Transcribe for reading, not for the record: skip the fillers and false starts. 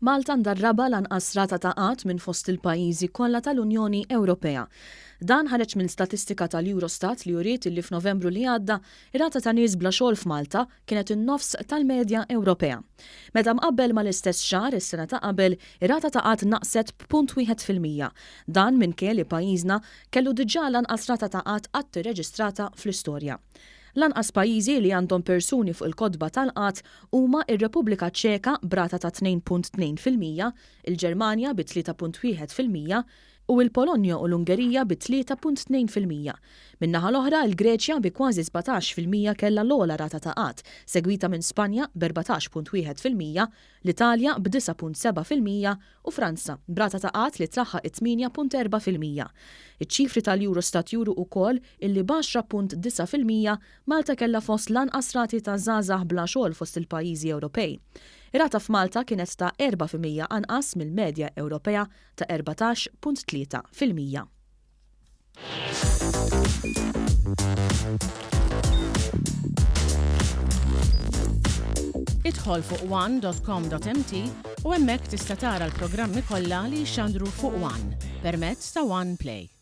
Malta għandha r-raba' l-anqas rata ta' qgħad minn fost il-pajjiżi kollha tal-Unjoni Ewropea. Dan ħareġ minn statistika tal-Eurostat li uriet illi f'Novembru li għadda, ir-rata ta' nies bla xogħol f'Malta kienet in-nofs tal-medja Ewropea. Meta mqabbel mal-istess xahar is-sena ta' qabel, ir-rata ta' qgħad naqset b'punt 1%. Dan minkejja li pajjiżna kellu diġà l-anqas rata ta' qgħad qatt irreġistrata fl-istorja. L-anqas pajjiżi li għandhom persuni fuq il-kotba tal-qgħad huma r-Repubblika Ċeka b'rata ta' 2.2%, il-Ġermanja bi 3.1% u l-Polonja u l-Ungerija bi 3.2%. Min-naħa l-oħra, il-Greċja bi kważi 17% kellha l-ogħla rata ta' qgħad, segwita minn Spanja b'14.1%, l-Italja b'9.7% u Franza, b'rata ta' qgħad li tlaħħaq it-8.4%. Iċ-ċifri tal-Eurostat juru wkoll illi b'10.9% Malta kellha fost l-anqas rati ta' żgħażagħ bla xogħol fost il-pajjiżi Ewropej. Ir-rata f'Malta kienet ta' 4% anqas mill-medja Ewropea ta' 14.3%. Idħol fuq one.com.mt u hemmhekk tista' tara l-programmi kollha li jixxandru fuq One permezz ta' One Play.